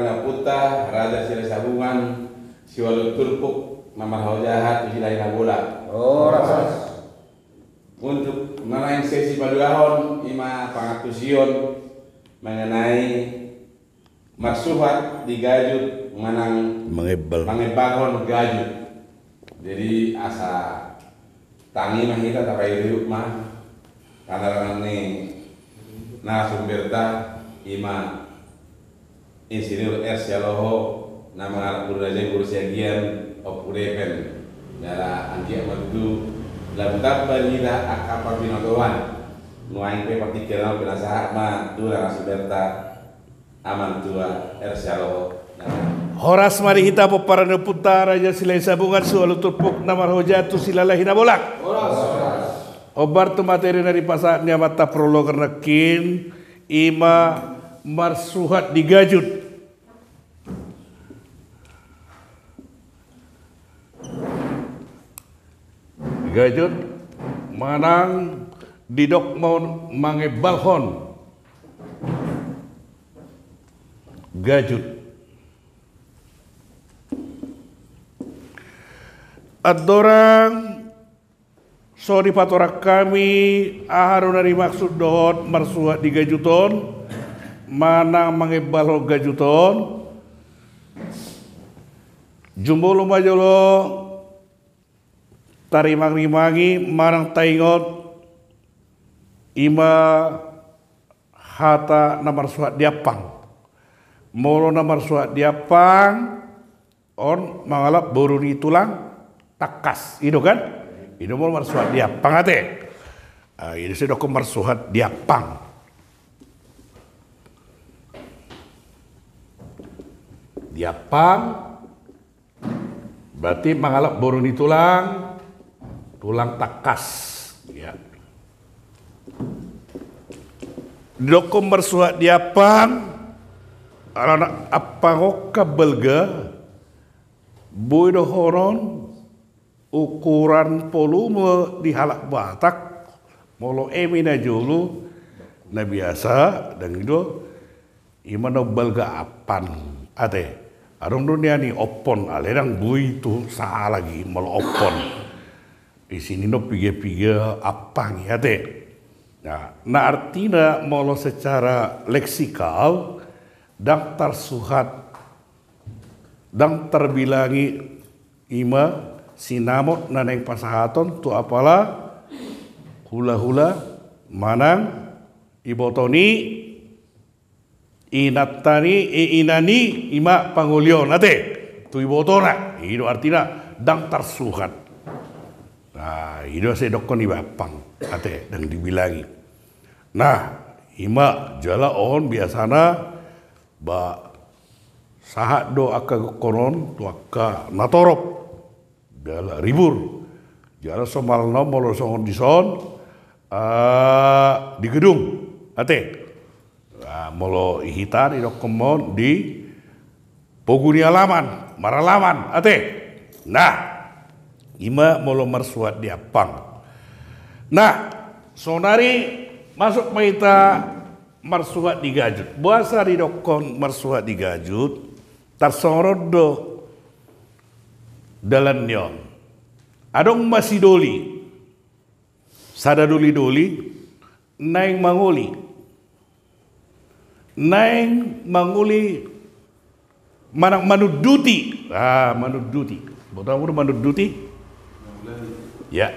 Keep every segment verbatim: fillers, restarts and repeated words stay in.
Ompunta Raja Silahisabungan, siualu turpuk na marhaojahan tu Silalahi Nabolak. Horas. Untuk na naeng sesi paduahon, ima pangantusion mengenai marsuhat di gajut manang mangembalhon gajut. Jadi asa tangi ma hita, tapaihutihut ma. Tandarangan ni narasumberta ima Insinyur R. Sihaloho na mangalap boru raja, boru Siagian, Ompu Depen. Jala anggiat ma tutu lam tamba di hita angka parbinotoan nuaeng pe partingkian on. Pinasahat ma tu narasumberta Amantua R. Sihaloho. Horas ma di hita pomparan ni ompunta Raja Silahisabungan, siualu turpuk na marhaojahan tu Silalahi Nabolak. Horas. Hombar tu materi na dipasahat ni amanta prologer nangkin, ima marsuhat di gajut. Gajut manang didok ma on mangembalhon gajut. Andorang so dipatorang hami aha do na dimaksud dohot marsuhat di gajut on manang mangembalhon gajut on, jumolo ma jolo tarimangrimangi manang taingot ima hata na marsuhat di ampang. Molo na marsuhat di ampang on mangalap boru ni tulang tangkas, i do kan? I do molo marsuhat di ampang ate. Ah, i do sai didokkon marsuhat di ampang. Di ampang berarti mangalap boru ni tulang, tulang tangkas. Ya. Didokkon marsuhat di ampang, alana ampang on kan balga, boi dohonon ukuran volume di halak Batak, molo eme na jolo na biasa, dang i do, ima na umbalga ampang ate. Adong do nian i ompon, alai dang boi tu sahalak i molo ompon. Di sini do piga-piga ampang i ate. Nah, na artina molo secara leksikal dang tarsuhat, dang tarbilangi ima sinamot na naeng pasahaton tu apala hulahula manang iboto ni inanta ni, i, ina ni ima pangoli on ate, tu ibotona. I do artina dang tarsuhat. Nah, i do sai didokkon ima ampang ate, dang dibilangi. Nah, ima jala on biasana ba sahat do angka gokhon on tu angka na torop. Jala ribur. Jala somalna molo songon dison, ah, di gedung ate. Ah, molo di hita didokkon ma on di pogu ni alaman, maralaman ate. Nah, ima molo marsuhat di ampang. Nah, sonari masuk ma hita marsuhat di gajut. Boasa didokkon marsuhat di gajut? Tarsongon on do dalan ni on. Adong ma sidoli, sada dolidoli naeng mangoli, naeng mangoli manang manunduti. Ah, manunduti. Boto hamu do manunduti? Ya.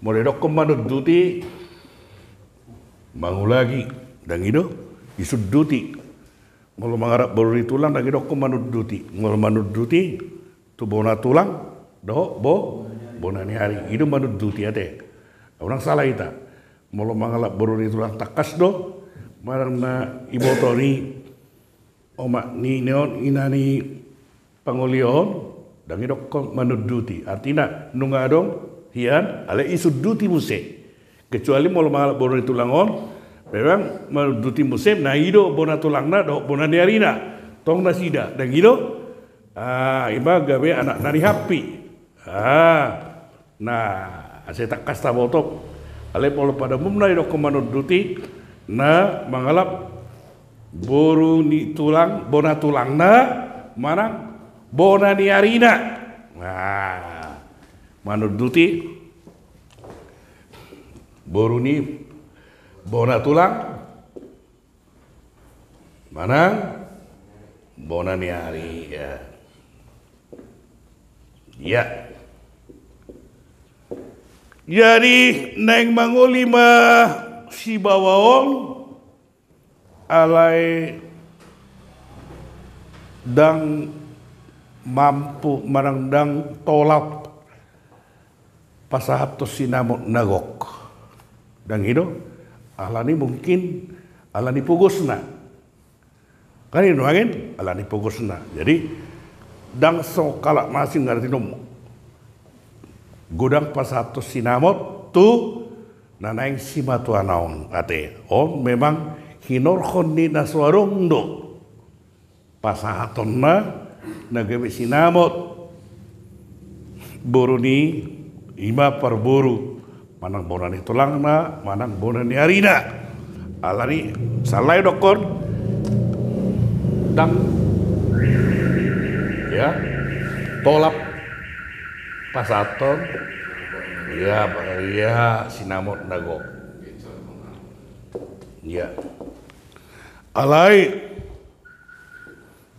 Molo didokkon manunduti, mangulagi, dang i do, disunduti. Molo mangalap boru ni tulang, dang didokkon manunduti. Molo manunduti tu bona tulang dohot bo, bona ni ari, i do manunduti ate. Unang sala hita. Molo mangalap boru ni tulang tangkas do manang na iboto ni omak ni, ni on, ina ni pangoli on, dang didokkon manunduti. Artina nunga adong hian, alai disunduti muse. Kecuali molo mangalap boru ni tulang on memang manunduti muse, na i do bona tulangna dohot bona ni arina. Tong nasida, dang i do? Ah, ima gabe anakna ni hampi. Ah, nah, asa tangkas taboto. Alai molo pada umumna didokkon manunduti na mangalap boru ni tulang, bona tulangna, manang bona ni arina. Nah, manunduti boru ni bona tulang, manang bona ni ari, ya. Ya. Jadi, naeng mangoli ma sibawa on, alai ndang mampu manang ndang tolap pasahathon sinamot na gok. Ndang i do, alani mungkin, alani pogosna. Kan i do nuaeng, alani pogosna. Jadi, ndang songon halak na asing ngarti domu. Godang pasahathon sinamot tu na naeng simatuana on. Ate, on memang hinorhon ni na so adong do pasahatonna na gabe sinamot boru ni, i ma parboru, manang bona ni tulangna, manang bona ni arina. Alani sala i dokkon, ndang, ya, tolap pasahathon, ya, ya, sinamot na gok. Ya. Alai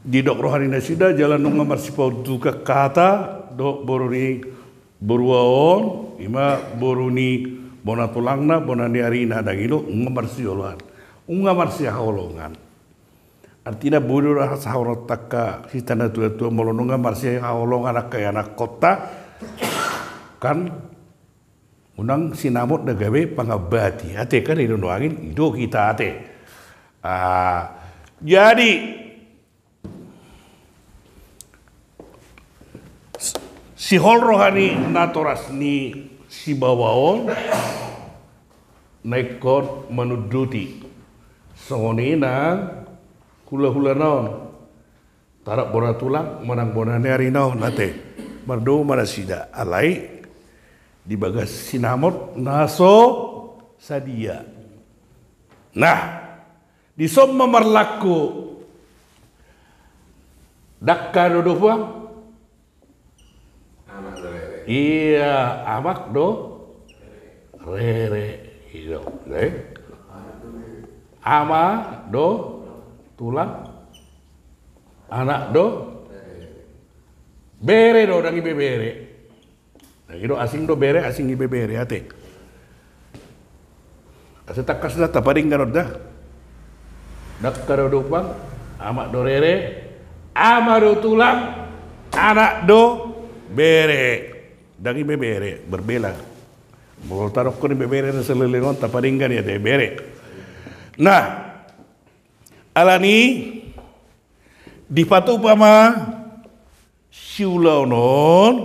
didok roha ni nasida jala nunga marsipaunjukan hata dohot boru ni borua on, i ma boru ni bona tulangna, bona ni arina, ndang i do, nunga marsioloan, nunga marsihaholongan. Artina boi do sahat tu angka hita na tua-tua, molo nunga marsihaholongan angka ianakhonta, kan unang sinamot na gabe pangambati. Ate, kan i do nuaeng, i do hita, ate. Ah, jadi, sihol roha ni natoras ni sibawa on, na ingkon manunduti songon i nang hula-hulana on. Tarap bona tulang, manang bona ni arina on, ate. Mardomu ma nasida, alai di bagas sinamot na so sadia. Nah, dison ma marlaku. Dangka do, do puang? Amak do rere. Iya, amak do rere. I do, eh? Ama do tulang, anak do bere do, ndang ibebere. Ndang i do, asing do bere, asing ibebere, ate. Asa tangkas da tapadenggan on da. Dangka do, do puang, amak do rere, ama do tulang, anak do bere. Ndang ibebere, berbeda. Molo tadokkon ibebere na saleleng on, tapadenggan i, ate, bere. Nah, alani dipatupa ma siulaon on,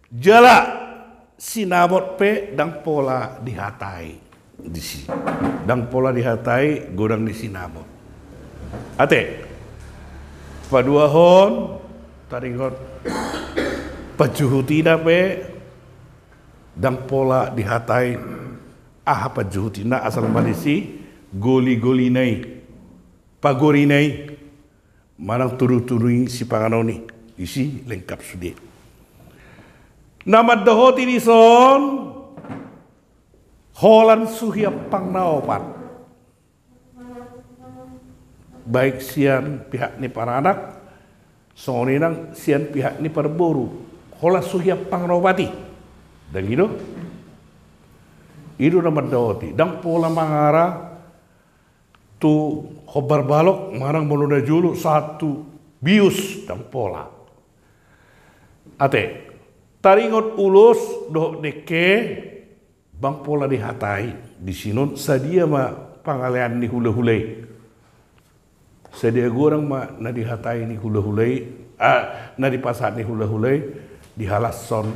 jala sinamot pe ndang pola dihatai disi. Ndang pola dihatai godang ni sinamot. Ate, paduahon, taringot, panjuhutina pe ndang pola dihatai. Aha panjuhutina? Asal ma disi goli-golina i, pagorina i, manang tudu-tudu i, sipanganon i, disi lengkap sude. Na mandohoti dison holan suhi ampang na opat, baik sian pihak ni paranak, songon i nang sian pihak ni parboru, holan suhi ampang na opat i. Ndang i do? I do na mandohoti, ndang pola mangarah tu hombar balok, manang molo na jolo sahat tu bius, ndang pola. Ate, taringot ulos dohot dengke, ndang pola dihatai. Disi non sadia ma pangalean ni hula-hula i. Sadia godang ma na dihatai ni hula-hula i, ah, na dipasahat ni hula-hula i, dihalashon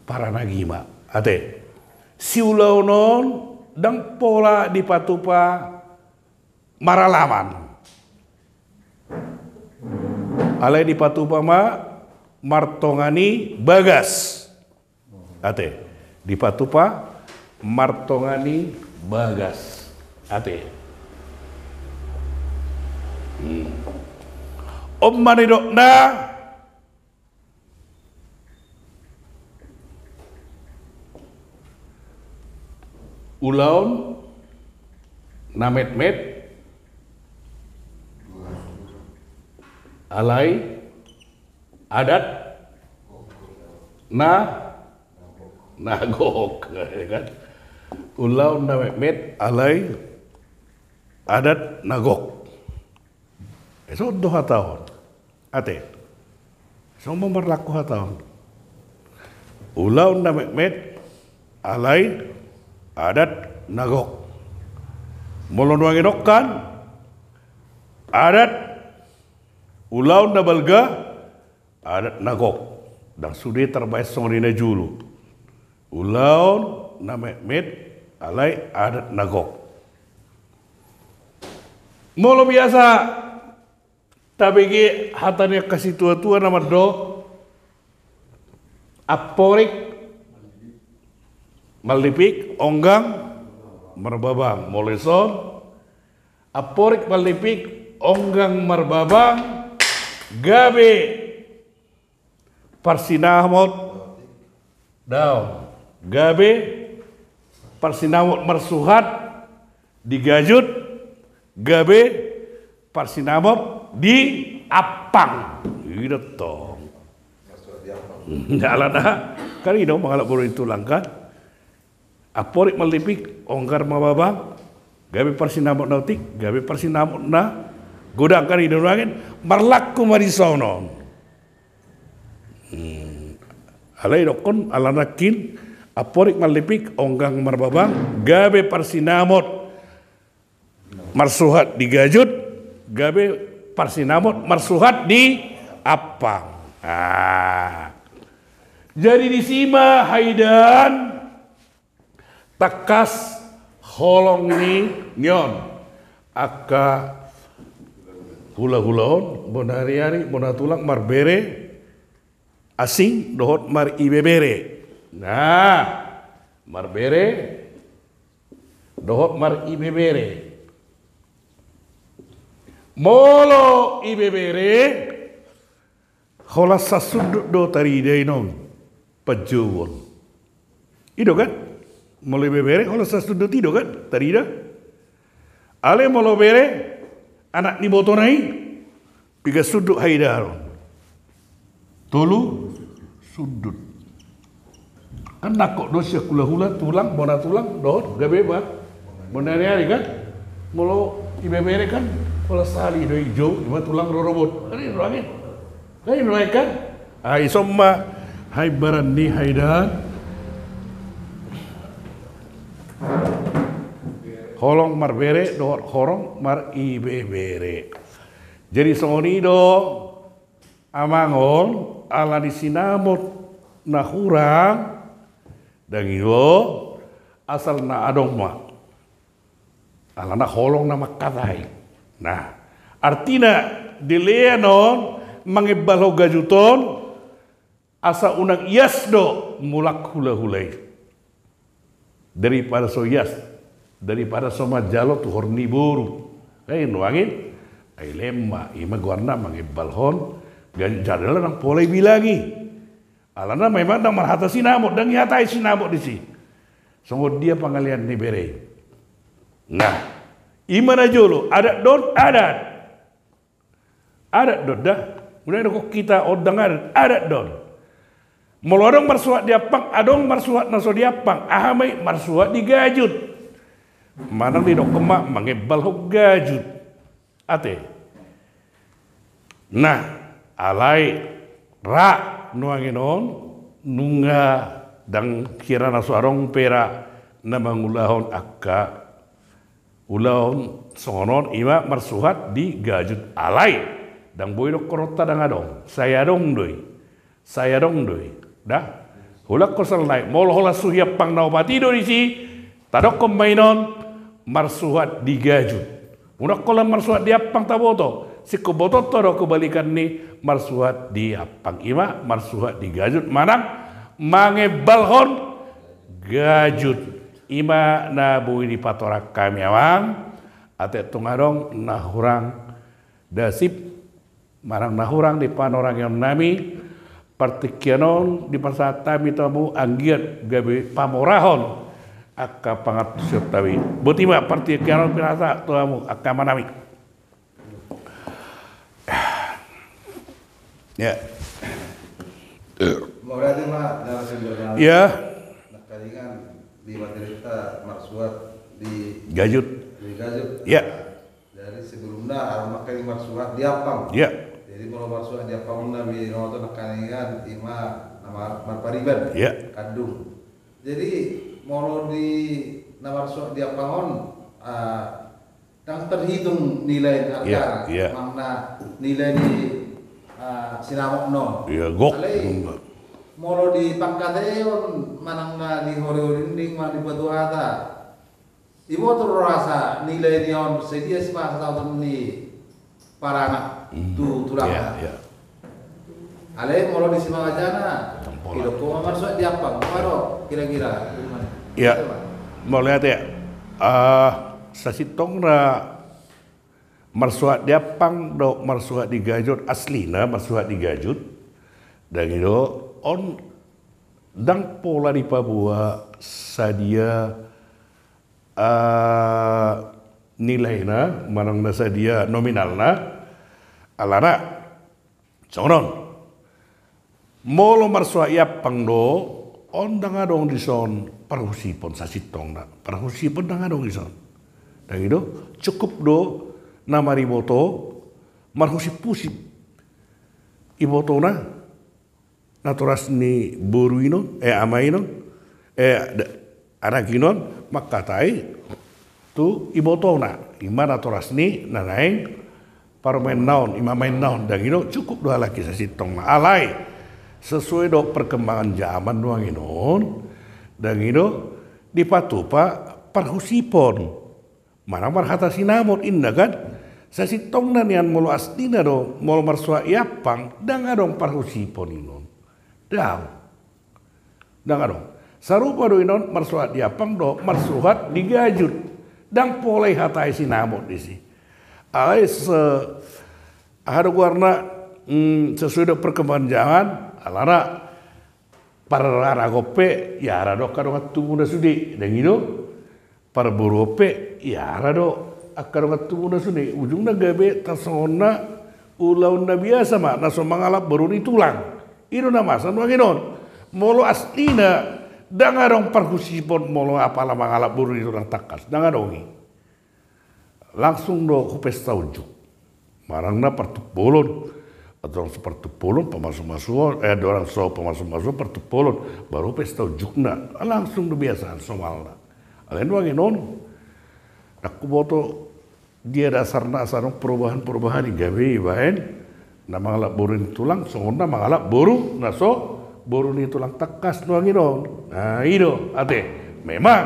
paranagima. Ate, siulaon on ndang pola dipatupa maralaman. Alai dipatupa ma martonga ni bagas. Ate, dipatupa martonga ni bagas. Ate. On ma nidokna. Ulaon na metmet alai adat na na gok, ya kan? Ulaon na metmet alai adat na gok. Ison do hata on. Ate. Songon marlaku hata on. Ulaon na metmet alai adat na gok. Molo nuaeng on kan adat, ulaon na balga adat na gok. Ndang sude tarbaen songon i na jolo. Ulaon na metmet alai adat na gok. Molo biasa tabege hata ni angka situatua na mandok amporik mallipik onggang marbabang. Molo ison amporik mallipik onggang marbabang gabe parsinamot daong gabe parsinamot marsuhat di gajut gabe parsinamot di ampang. I do tong. Alana kan i do mangalap boru ni tulang kan. Amporik mallipik onggang marbabang gabe parsinamot na otik gabe parsinamot na godang kan i do nuaeng. Marlaku ma di sonon. Alai dokkon alana kin amporik mallipik onggang marbabang gabe parsinamot marsuhat di gajut gabe parsinamot marsuhat di ampang. Jadi disi ma haidan tangkas holong ni nion angka hulahula on bona ariari bona tulang marbere asing dohot maribebere. Nah, marbere dohot maribebere. Molo ibebere holan sasundut do tarida inon panjouon. I do kan? Molo ibebere holan sasundut i do kan tarida. Alai molo bere anak ni botona i piga sundut haidaon. Tolu sundut. Kan nangkok do sian hulahula tulang bona tulang dohot gabe ba bona ariari kan. Molo ibebere kan holan sahali do i jou ima tulang rorobot kan i do nuaeng. Ai ison ma haimbaran ni haidan holong marbere dohot holong maribebere. Jadi songon i do amang on ala ni sinamot na hurang. Dang i do asal na adong ma. Alana holong na mangkatai. Nah, artina dilean on mangembalhon gajut on asa unang ias do mulak hulahula i. Daripada so ias, daripada so manjalo tuhor ni boru. Kan i do nuaeng. Ai lean ma ima goarna mangembalhon gajut jala ndang pola ibilangi. Alana memang ndang marhata sinamot, ndang ihatai sinamot disi. Songon dia pangalean ni bere i. Nah, ima na jolo adat do on adat. Adat do on da. Mula do hita on ndang adat, adat do on. Molo adong marsuhat di ampang adong marsuhat na so di ampang aha ma i marsuhat di gajut. Manang didokkon ma mangembalhon gajut. Ate. Nah, alai ra nuaeng on nunga ndang hira na so adong pe ra na mangulahon angka ulaon songon on ima marsuhat di gajut alai ndang boi dohononta ndang adong sai adong do i. Sai adong do i da. Holan hosa nai molo holan suhi ampang na opat i do disi tadokkon ma inon marsuhat di gajut. Unang holan marsuhat di ampang taboto singkop botonta do kebalikan ni marsuhat di ampang ima marsuhat di gajut manang mangembalhon gajut. Ima na boi dipatorang hami amang. Ate tung adong na hurang Dasip manang na hurang di panorangion nami, partingkian on dipasahat hami tu hamu anggiat gabe pamorahon angka pangantusion nami. Boti ma partingkian on pinasahat tu hamu angka ama nami. Ya. Mauliate ma, narasumber nami. Ya. Nangkaningan di materi ta marsuhat di Gajut. Di Gajut. Ya. Jadi sebelumna adong nangkaning marsuhat di Ampang. Ya. Jadi molo marsuhat di Ampang on na binoto nangkaningan ima na mar-, marpariban. Ya. Kandung. Jadi molo di na marsuhat di Ampang on, ah, ndang terhitung nilai ni arga, iya, iya, manang na nilai ni, ah, sinamot on. Iya, gok. Alai molo di pangkataion manang na di horihori dinding manang di batu hata, iboto do rasa nilai ni on, sadia sipasahaton ni paranak, hmm, tu tulangna. Iya, iya. Alai molo di si Mangajana, ndang pola. Idok ho ma marsuhat di Ampang, aha do kira-kira? Iya. Iya, Pak. Mauliate. Ah, sasintongna marsuhat di Ampang dohot marsuhat di Gajut, aslina marsuhat di Gajut. Ndang i do, on ndang pola dipaboa sadia, ah, nilaina manang na sadia nominalna, alana songon on. Molo marsuhat i Ampang do, on ndang adong dison parhusipon sasintongna. Parhusipon ndang adong dison. Ndang i do, cukup do na mariboto marhusip-husip ibotona, natoras ni boru i on, eh, ama i on, eh, da-, anak i on, mangkatai tu ibotona, ima natoras ni na naeng parumaenna on, ima maenna on, ndang i do, cukup do halak i sasintongna. Alai sesuai dohot perkembangan zaman nuaeng on, ndang i do, dipatupa parhusipon. Manang marhata sinamot inna kan, sasintongna nian molo aslina do, molo marsuhat i Ampang, ndang adong parhusipon i on. Ndang. Ndang adong. Sarupa do i on marsuhat di Ampang dohot marsuhat di Gajut. Ndang pola ihatai sinamot disi. Alai se-, aha do goarna, mm, sesuai dohot perkembangan zaman, alana par anak on pe, iara do angka dongan tubuna sude, ndang i do. Par boru on pe, iara do angka dongan tubuna sude. Ujungna gabe tarsongon na ulaon na biasa ma, na so mangalap boru ni tulang. I do na masa nuaeng on. Molo aslina, ndang adong parhusipon molo apala mangalap boru ni tulang tangkas. Ndang adong i. Langsung do hu pesta unjuk. Manang na partumpolon. Ndorang so partumpolon, pamasumasuon, eh, ndorang so pamasumasuon, partumpolon. Baru pesta unjukna. Langsung do biasaan somalna. Alai nuaeng on, ndang huboto dia dasarna asa adong perubahan-perubahan i gabe ibaen na mangalap boru ni tulang, songon na mangalap boru, na so boru ni tulang tangkas nuaeng on. Nah, i do, ate. Memang,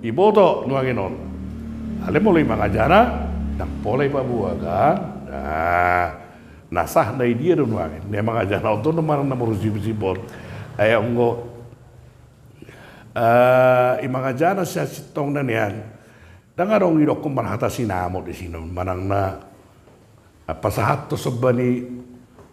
iboto nuaeng on. Alai molo i mangajana, ndang pola ipaboa kan. Nah, na sah na i dia do nuaeng. Na i mangajana on do manang na marhusip-husip on. Ai anggo, eh, i mangajana sasintongna nian. Ndang adong didokkon marhata sinamot disi on, manang na, ah, pasahathon somba ni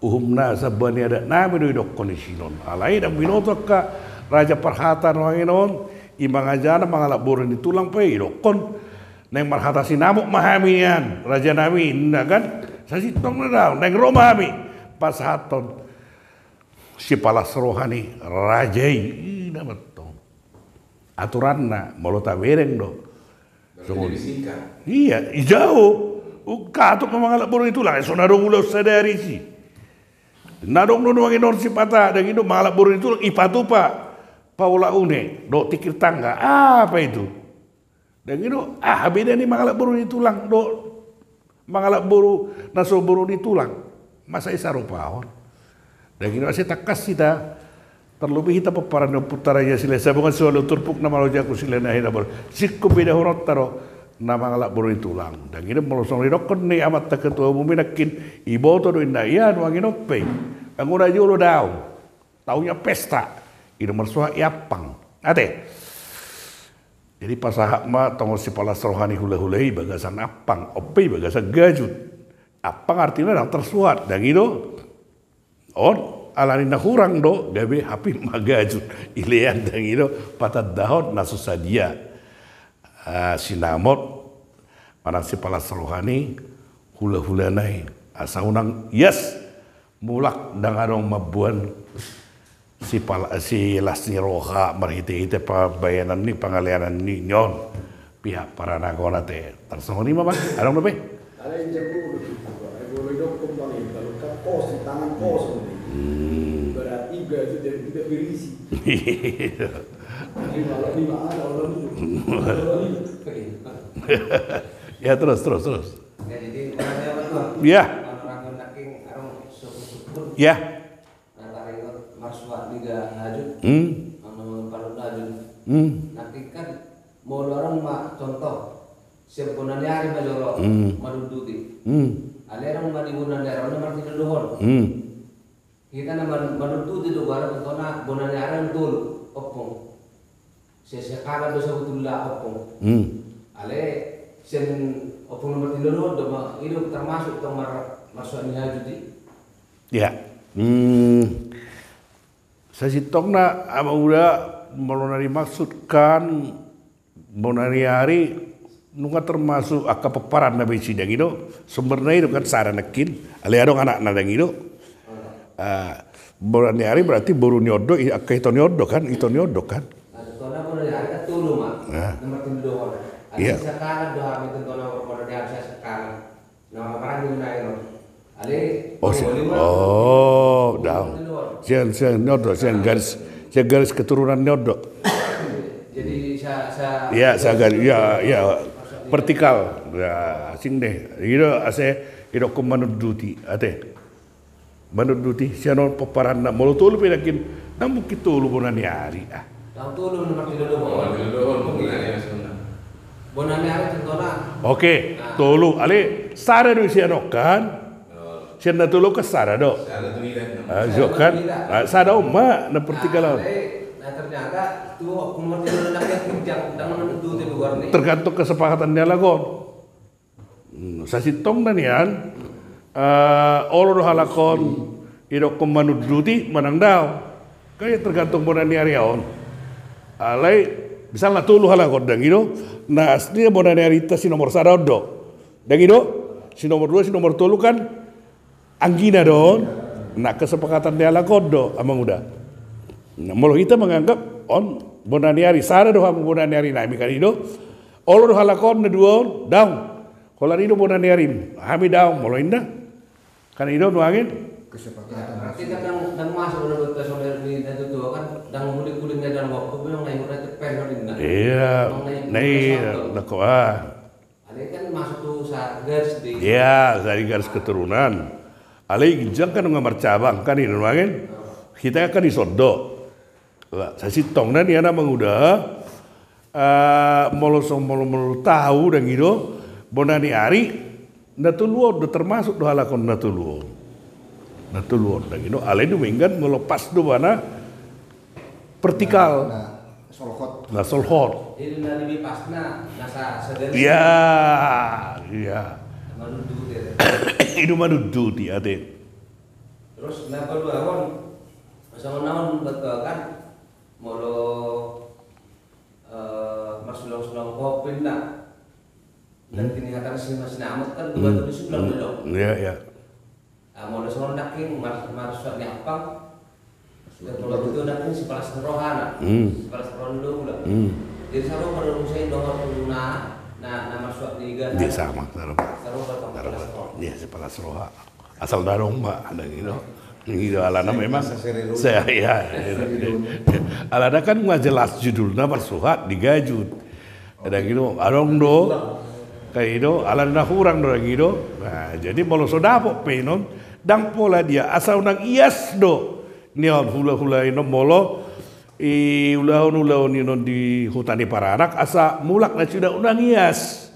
uhumna, somba ni adat nami do didokkon disi on. Alai ndang binoto angka raja parhata nuaeng on, i mangajana mangalap boru ni tulang pe didokkon. Naeng marhata sinamot ma hami nian, raja nami inna kan, sasintongna daong, naeng ro ma hami. Pasahathon sipalas roha ni raja i, i na mantong. Aturanna, molo tabereng do. Songon i. Iya, i jauh. Ungkatut ma mangalap boru ni tulang, so na adong ulaon sadari disi. Na adong do nuaeng on sipata, ndang i do mangalap boru ni tulang, ipatupa. Paula une, dohot tingkir tangga. Apa itu? Ndang i do, aha beda ni mangalap boru ni tulang, dohot mangalap boru, na so boru ni tulang. Masa i sarupahon. Ndang i do asa tangkas hita, tarlobi hita pomparan ni ompunta Raja Silahisabungan, siualu turpuk na malojaku silehon na hinabaru. Singkop beda huronta do, na mangalap boru ni tulang. Ndang i do molo songon didokkon ni amanta ketua umum i nangkin, iboto do inna ia nuaeng on pe. Anggo na jolo daong. Tahunya pesta. I do marsuhat i Ampang. Ate. Jadi pasahat ma tongon sipalas roha ni hulahula i bagasan Ampang, on pe i bagasan Gajut. Ampang artina ndang tarsurat, ndang i do. On, alani na hurang do, gabe hape magajut. Ilean ndang i do, patandahon na so sadia. Ah, sinamot, manang sipalas roha ni hulahulana i. Asa unang ias, mulak ndang adong mamboan sipal-, silas ni roha marhitehite pambahenan ni pangaleanan ni on. Pihak paranakon ate. Tarsongon i ma, Bang. Adong dope? Alai jam dua puluh tujuh, Pak. Alai boleh dok kembali. Kalau kat kos, tangan kosong. Hmm. Berarti gaji dari tidak berisi. Iya. Ini malah lima ada orang itu. Ada orang itu. Oke. Ya, terus, terus, terus. Ya, jadi, makasih ya, Pak Tuan. Iya. Kalau orang yang daging, orang syukur-syukur. Iya. Nah, taringot marsuat niga hajut. Hmm. Anu, palu hajut. Hmm. Nanti kan mau dorong ma contoh. Siap bona ni ari ma jolo. Hmm. Madunduti. Hmm. Alai adong ma di bona ni ari on na martinodohon. Hmm. Hita na man-, madunduti do, bona ni ari on tolu, ompung. Sia, sia kanan do sabotulna, ompung. Hmm. Alai sian ompung na martinodohon do ma, i do termasuk tong mar-, marsuat ni hajut i. Ya. Hmm. Sasintongna, Amang Uda, molo na dimaksudkan bona ni ari, nunga termasuk angka pomparanna be i, ndang i do. Sumberna i do kan sada nangkin, alai adong anakna, ndang i do. Ah, bona ni ari berarti boru ni on do, i-, angka ito ni on do kan, ito ni on do kan. Nah, tona bona ni ari kan tolu ma. Nah. Nomor tolu do bona. Iya. Asa sakanan do hami tentona bona ni ari sakanan. Nah, mana ni na ino. Ale, oh, sian, oh, daong. Sian, sian ni on do, sian garis, sian garis keturunan ni on do. Jadi sa, sa, ya, sa garis, ya, ya, vertikal. Ya, asing deh. I do, ase, i do, ko manunduti, ate. Manunduti, sian on pomparanna, molo tolu pe nangkin, ndang mungkin tolu bona ni ari, ah. Ndang tolu na martinodohon. Oh, tinodohon, bona ni ari. Bona ni ari tentona. Oke, ah, tolu, ale, sada do sian on kan? Oh. Sian na tolu kan sada do. Sada do, iya. Ah, sada do, kan? Iya. Ah, sada on ma, na vertikal on. Ah, ale, nah, ternyata tu, ompung martinodohon na kencang, ndang manunduti do goarna i. Tergantung kesepakatan ni halak on. Hmm, sasintongna nian, eh, olo do halak on, idokkon manunduti, manang daong. Kan ia tergantung bona ni ari on. Alai, misalna tolu halak on, ndang i do, na asli bona ni ari ta si nomor sada on do. Ndang i do, si nomor dua, si nomor tolu kan, anggina do on, na kesepakatan ni halak on do, Amang Uda. Nah, molo hita menganggap on, bona ni ari, sada do hamu bona ni ari nami kan i do. Olo do halak on, na dua on, daong. Holan i do bona ni ari, hami daong, molo inna. Kan i do nuaeng. Kesepakatan. Ya, berarti kan ndang, ndang masuk do, betul, saudara ni, na tutu kan, ndang mudik-mudik na dalam waktu, memang na ibu na cepen, kan inna. Iya, na iya, nako, ah. Alai kan masuk tu sa-, garis di. Iya, dari garis keturunan. Alai ginjang kan nunga marcabang, kan i do nuaeng. Hita kan i son do. Lah, sasintongna nian, Amang Uda, eh, molo so, molo, molo tahu ndang i do, bona ni ari, na tolu on do, termasuk do halak on na tolu on. Na tolu on ndang i do, alai dumenggan molo pas do bona vertikal. Na, na solhot. Na solhot. Jadi na lebih pas na, na sa-, sagaris. Iya, iya. Manunduti, ya. I do manunduti, ate. Terus na paduahon, songon na on, betul kan? Molo, eh, marsulang-sulang kopi na. Dan kini hatana si Mas Namot kan, hmm, dua tahun sulang, hmm, belum. Iya, iya. Ah, molo songon nangkin mar-, marsuat ni ampang. Dan molo betul nangkin sipalas ni rohana. Hmm. Sipalas ni roha ni do ula. Hmm. Jadi sarupa do muse dohot tu na, na, na marsuat ni iga. Iya, sama, sarupa. Sarupa tong sipalas roha. Iya, sipalas roha. Asal ndang adong ma, ndang i do. Ndang i do, alana memang. Saya, ya. Alana kan nunga jelas judulna marsuhat di gajut. Ndang i do, adong do. Kan i do, alana hurang do, ndang i do. Nah, jadi molo so dapot pe i non, ndang pola dia, asa unang ias do. Nion hulahula i non molo, i ulaon-ulaon i non di huta ni paranak, asa mulak nasida unang ias.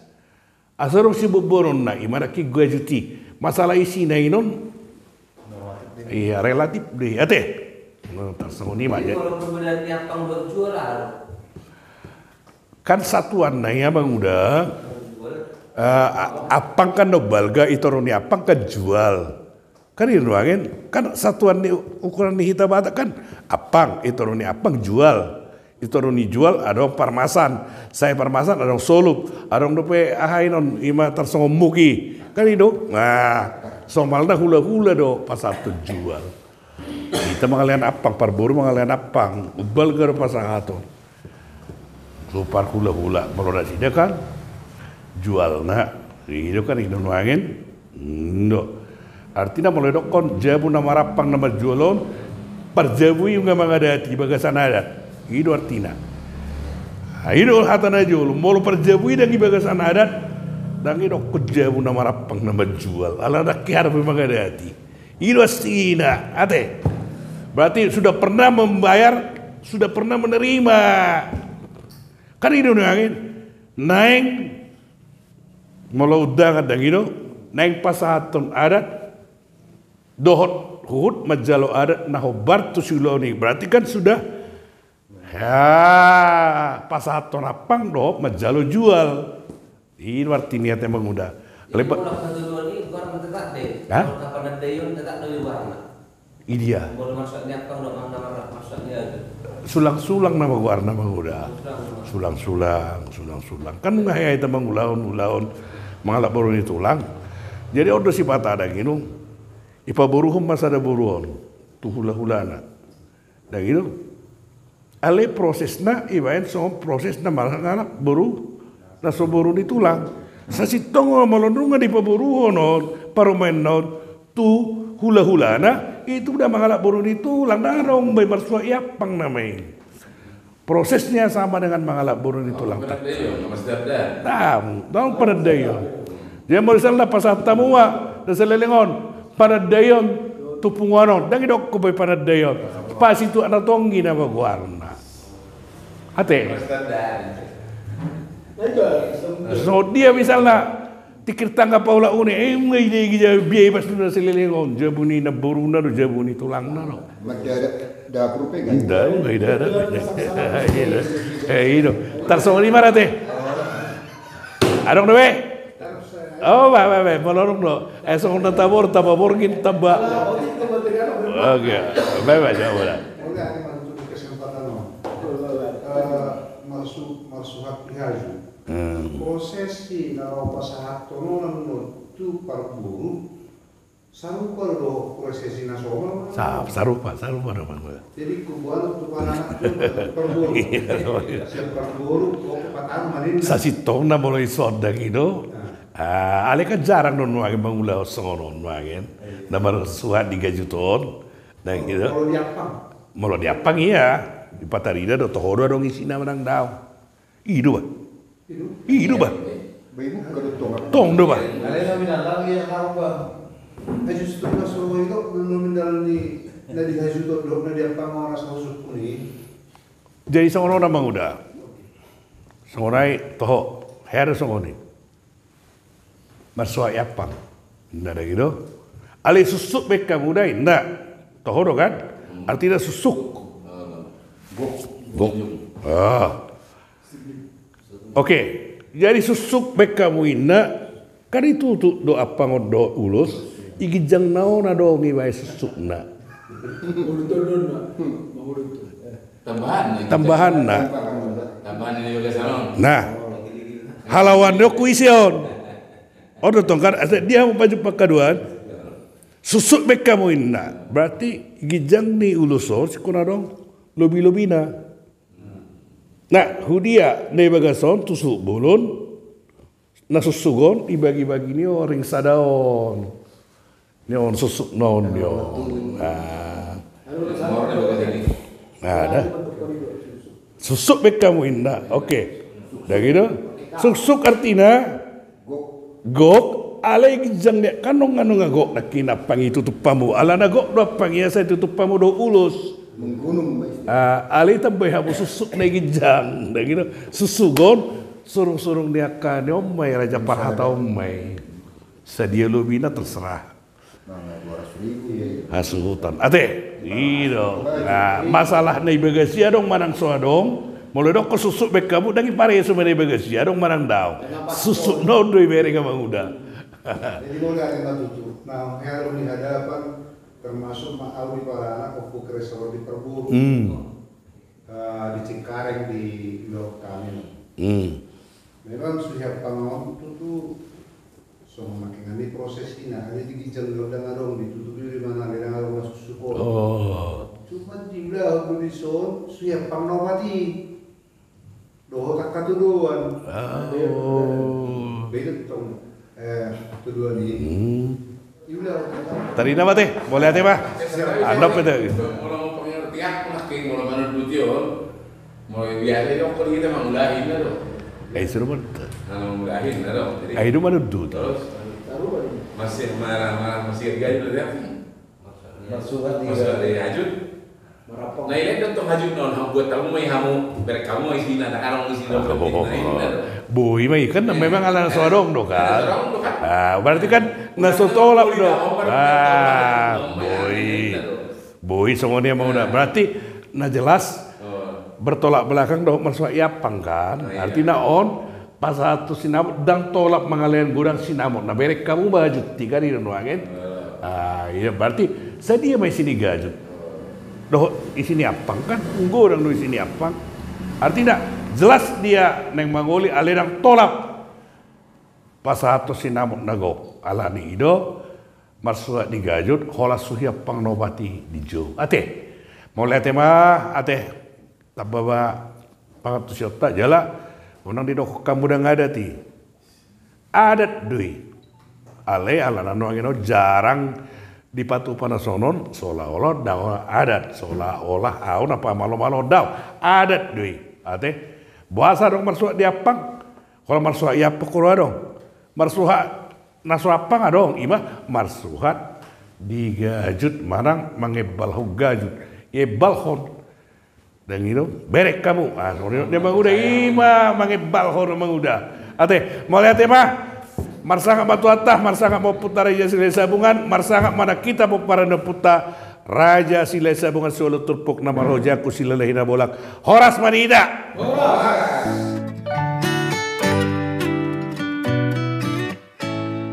Asa ro siboanonna, i ma nangkin gajut i. Masalah isina i non. Normatif dei. Iya, relatif dei, ate. Nah, tarsongon i ma. Jadi, jadi, kalau perbedaan ni ampang dohot jual, ah. Kan satuanna i, Amang Uda. Jual. Eh, a-, ampang kan do balga, i toru ni ampang kan jual. Kan i do nuaeng, kan satuan ni u-, ukuran ni hita Batak kan ampang, i toru ni ampang jual. I toru ni jual adong parmasan, sai parmasan adong solup, adong dope aha inon, ima tarsongon muk i. Kan i do. Nah, somalna hula-hula do pasahathon jual. Hita mangalean ampang, parboru mangalean ampang, umbalga do pasahathon. So parhula-hula, molo nasida kan jualna, i do kan i do nuaeng. Ndo. Artina molo didokkon jabu na marampang na marjual on, parjabu i nunga mangadati bagasan adat. I do artina. Ah, i do hata na jolo, molo parjabu i ndang i bagasan adat, ndang didokkon jabu na marampang na marjual. Ala ndang hea dope mangadati. I do astina, ate. Berarti sudah pernah membayar, sudah pernah menerima. Kan i do nuaeng, naeng molo undangan ndang i do, naeng pasahathon adat, dohot huhut manjalo adat na hombar tu siulaon i. Berarti kan sudah, ya, pasahathon ampang dohot manjalo jual. I do artina, ate Manguda. Jadi, lepa- molo hajoloan i goarna tetap do. Hah? Molo panandaion tetap do goarna. I dia. Molo marsuat ni ampang do, manang na marsuat ni adat. Sulang-sulang nama goarna, Manguda. Sulang-sulang. Sulang-sulang, sulang-sulang. Kan nunga hea hita mangulahon, ulaon mangalap boru ni tulang. Jadi on do sipata, ndang i do. Ipaboruhon ma sada boru on tu hula-hulana. Ndang i do. Alai prosesna ibaen songon proses na mangalap boru, na so boru ni tulang. Sasintongna molo nunga dipaboruhon on, parumaenna on tu hula-hulana, itu udah mangalap boru ni tulang, ndang adong be marsuat i ampang nama i. Prosesnya sama dengan mangalap boru ni tulang. Ndang, ndang panandaion. Dia molo misalna pasahat hamu ma na saleleng on, panandaion tu punguan on, ndang didokkon be panandaion. Pasituak na tonggi nama goarna. Ate. Songon dia misalna, tingkir tangga paulak une, eh, nunga i dege jabu, biai pas tu na saleleng on, jabu ni namboruna do, jabu ni tulangna do. Ndang, nunga i dada. Eh, i do. Tarsongon i ma, ate. Adong dope? Oh, bae, bae, bae, molo adong do. Eh, songon na tabor, tamba borngin, tamba. Oke, bae, bae, jawab dah. Marsu-, marsuhat di haju. Hmm. Prosesi na laho pasahathon on tu parboru. Sarupa do prosesi na somal. Sa-, sarupa, sarupa do, Bang. Jadi, kubuat tu anak tu parboru. Iya, sarupa. Sian parboru, oh, patang manin. Sasintongna molo i songon i do. Ah, alai kan jarang do nuaeng mangulahon songon on nuaeng. Na marsuhat di haju on. Ndang i do. Molo di ampang. Molo di ampang iya. Dipatarida do, toho do adong isina manang daong. I do, bah. I do, bah. Tong do, bah. Jadi songon on, Amang, uda. Songon i, toho. Hea do songon i. Marsuhat i ampang. Inna, ndang i do. Alai suksuk baen hamu da, inna. Toho do kan? Artina suksuk. Gok. Ah. Oke, jadi suksuk baen hamu inna, kan ditutup do ampang on dohot ulos, di ginjang na on adong ibaen suksukna. Tambahanna. Tambahanna. Tambahan ni bagasan on. Nah, halaoan do ku ise on. On do tong kan, asa dia mau paju pakaduan. Suksuk baen hamu inna. Berarti ginjang ni ulos on, singkon adong lobi-lobina. Nah, hudia na di bagasan on, tusuk bolon, na suksuk on, dibagi-bagi ni on, ring sada on. Ni on suksuk na on, ni on. Nah. Nah, da. Suksuk baen hamu inna. Oke. Da gitu. Suksuk artina, gok, alai ginjang ni, kan nunga, nunga gok nangkin ampang i tutup hamu. Alana gok do ampang i asa tutup hamu do ulos. Ah, alai tambai hamu suksuk na ginjang. Da gitu. Suksuk on, surung-surung ni angka ni on ma i, raja parhata on ma i. Sadia lobina terserah. Hasuhuton. Ate, i do. Nah, masalah na di bagas i adong manang so adong, Molo didok suksuk baen hamu, ndang dipareso ma na di bagasan i, adong manang daong. Suksuk na on do dibereng, Amanguda. Jadi molo di hadapan, termasuk ma au di Paranak, Ompu Kresoro di Parboru. Hmm. Eh, di Cengkareng di Lokkami. Hmm. Memang suhi ampang on tutu songon nangkin i prosesna, alai di ginjang do ndang adong, ditutupi do di mana, ndang adong na suksuk on. Oh. Cuma diulahon do dison suhi ampang na opat i. Dohot angka tudoan. Oh. Beda tong, eh, tudoan i. Hmm. Tadi nama teh, mauliate ma. Andop itu. Molo pengertian, molo manunduti on, molo biasa i, kok kita mangulahi na do. Eh, suruh mantap. Mangulahi na do. Jadi, ai do manunduti. Terus, masih marah, marah, masih gaya berarti. Marsuhat di gajut. Marsuhat di gajut. Marampang. Na, i do tong gajut na on, hamu buat hamu ma i, hamu bereng hamu ma isina, ndang adong isina. Oh, boi ma i kan, memang ala na so adong do kan. Ala na so adong do kan. Ah, berarti kan na so tolap do. Ah, boi. Boi songon i, Amanguda. Berarti na jelas bertolak belakang dohot marsuhat i ampang kan. Artina on pasahathon sinamot, ndang tolap mangalehon godang sinamot na bereng hamu ma gajut i kan, i do nuaeng. Ah, iya, berarti sadia ma isi ni gajut dohot isi ni ampang kan, godang do isi ni ampang. Artina jelas dia naeng mangoli alai ndang tolap pasahathon sinamot na gok. Alani i do marsuhat di gajut, holan suhi ampang na opat i dijou. Ate. Mauliate ma, ate. Tamba ma pangantusionta jala unang didok hamu ndang adat i. Adat do i. Alai ala na nuaeng on jarang dipatupa na songon on, seolah-olah ndang adat, seolah-olah au na pamalomalo, ndang. Adat do i. Ate. Boasa adong marsuhat di ampang? Holan marsuhat i ampang do adong. Marsuhat na so ampang adong, i ma marsuhat di gajut manang mangembalhon gajut. Iembalhon. Ndang i do bereng hamu. Ah, songon i do, Amanguda, i ma mangembalhon, Amanguda. Ate, mauliate ma. Marsangap ma Tuhanta, marsangap ma Ompunta Raja Silahisabungan, marsangap ma nang hita pomparan ni Ompunta Raja Silahisabungan, siualu turpuk na marhojaku, silalahi na bolak. Horas ma di hita. Horas.